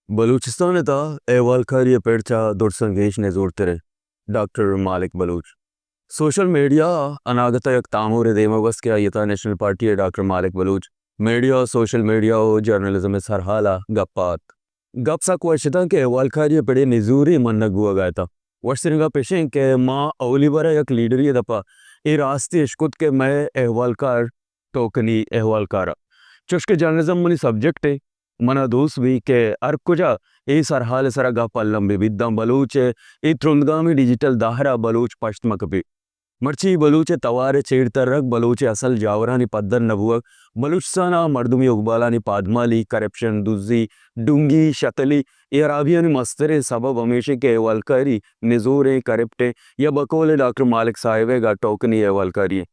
بلوچستان ءِ تہا احوالکاری ءِ پڑ چہ درساں گیش نزورتر انت۔ ڈاکٹر مالک بلوچ سوشل میڈیا ءَ اناگت ءَ یک تامورے دیما گوست کہ آئی ءِ تہا نیشنل پارٹی ءِ ڈاکٹر مالک بلوچ میڈیا، سوشل میڈیا ءُ جرنلزم ءِ سرحال ءَ گپ ءَ اتک۔ گپ سک وش اتاں کہ احوالکاری ءِ پڑ ءِ نزوری منگ بوگ ءَ اتاں۔ وشتریں گپ اش انت کہ ما اولی بر ءَ یک لیڈرے ءِ دپ ءَ اے راستی اشکت کہ مئے احوالکار ٹوکنی احوالکار ءَ۔ چوشکہ جرنلزم منی سبجیکٹ ءِ، من ءَ دوست بی کہ ہر کجا اے سرحال ءِ سرا گپ الم بہ بیت، داں بلوچ ءِ اے ترندگامیں ڈیجیٹل دہر ءَ بلوچ پشت مہ کپی۔ مرچی بلوچ ءِ توار ءِ چیڑ ترگ، بلوچ ءِ اصل جاورانی پدر نہ بوگ، بلوچستان ءَ مردمی اگبالانی پادمالی، کرپشن، دزی، ڈونگی، شتلی، اے ہرابیانی مستریں سبب ہمیش انت کہ احوالکاری نزوریں، کرپٹیں یا بقول ڈاکٹر مالک صاحب ءِ گا ٹوکنی احوالکاری انت۔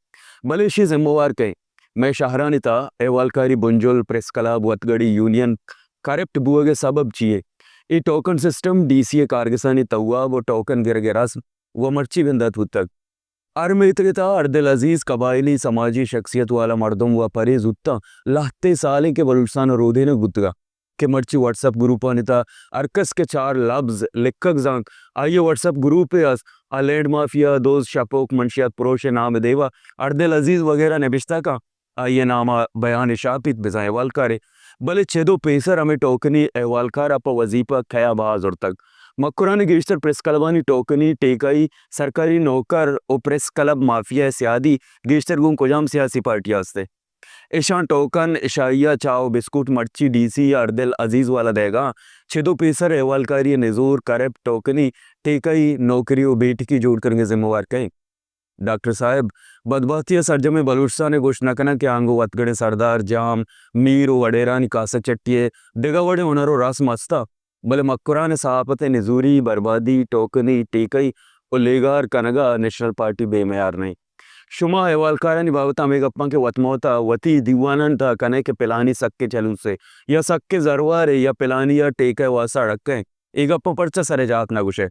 بلے ایشی ءِ ذمہ وار کئے؟ مئے شہرانی تہا احوالکاری بنجل، پریس کلب، وتگڑی یونین کرپٹ بوگ ءِ سبب چی انت؟ اے ٹوکن سسٹم ڈی سی ءِ کارگسانی تواب ءُ ٹوکن گرگ ءِ رسم و مرچی بندات بوتگ۔ ہر میتگ ءِ تہا اردل عزیز قبائلی سماجی شخصیت والا مردم و پرے زوتاں لہتے سالیں کہ بلوچستان ءَ رودینگ بوتگ ءَ کہ مرچی واٹس ایپ گروپانی تہا ہر کس کہ چار لبز لکھگ زانت، آئی ءِ واٹس ایپ گروپے است، آ لینڈ مافیا، دوز، شپوک، منشیات پروش ءِ نام ءِ دیوا اردل عزیز وغیرہ نبشتہ کن، آئی ءِ نام ءَ بیانے شاپیت، بزاں احوالکارے۔ بلے چد ءُ پیسر ہمے ٹوکنی احوالکار ءَ پہ وظیفہ کیا بہا زرتگ؟ مکران ءِ گیشتر پریس کلبانی ٹوکنی ٹیکائی سرکاری نوکر ءُ پریس کلب مافیا ءِ سیادی گیشتر گوں کجام سیاسی پارٹی ءَ است؟ اشاں ٹوکن، اشائی ءَ چاہ ءُ بسکوٹ مرچی ڈی سی یا اردل عزیز والا دئیگاں، چد ءُ پیسر احوالکاری ءِ نزور، کرپٹ، ٹوکنی، ٹیکائی، نوکری ءُ بے ٹکی جوڑ کنگ ءِ ذمہ وار کئے؟ ڈاکٹر صاحب، بدبہتی ءَ سرجمیں بلوچستان ءَ گوشت نہ کناں کہ آنگو وتگڑیں سردار، جام، میر ءُ وڈیرانی کاسگ چٹی ءِ دگہ وڑیں ہنر ءُ رسم است اَنت، بلے مکران ءِ صحافت ءِ نزوری، بربادی، ٹوکنی، ٹیکئی ءُ لیگار کنگ ءَ نیشنل پارٹی بے میار نہ اِنت۔ شما احوالکارانی بابت ءَ ہمے گپاں کہ وت موت ءَ وتی دیوانانی تہا کن ئے کہ پلانی سکیں چلوسے یا سکیں زروارے یا پلانی ءَ ٹیکہ ءِ واستہ اڑکہ اِنت، اے گپاں پرچا سر ءِ جاک نہ گوش ئے؟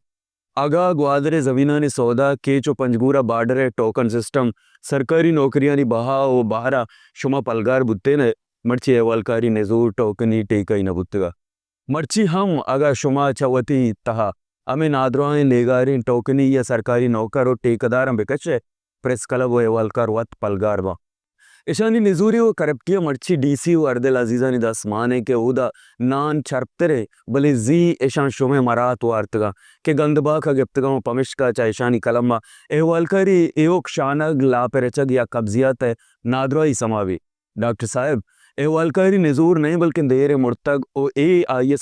اگاں گوادر ءِ زمینانی سودا، کیچ ءُ پنجگور ءِ بارڈر ءِ ٹوکن سسٹم، سرکاری نوکریانی بہا ءُ بہر ءَ شما پلگار بوتین ئے، مرچی احوالکاری نزور، ٹوکنی، ٹیکئی نہ بوتگ ءَ۔ مرچی ہم اگاں شما چہ وتی تہا ہمے نادراہیں لیگاریں ٹوکنی یا سرکاری نوکر ءُ ٹیکہ داراں بہ کش ئے، پریس کلب ءُ احوالکار وت پلگار باں۔ اشانی نزوری ءُ کرپٹی ءَ مرچی ڈی سی ءُ اردل عزیزانی دست مان اِنت کہ اودا نان چرپتر اِنت، بلے زی اشاں شمئے مرات وارتگ اَنت کہ گندباک ءَ گپتگ اَنت ءُ پمشکا چہ اشانی قلم ءَ احوالکاری ایوک شانگ، لاپ ءِ رچگ یا قبضیات ءِ نادراہی سما بیت۔ ڈاکٹر صاحب، احوالکاری نزور نہ اِنت بلکیں دیر ءِ مرتگ ءُ اے آئی ءِ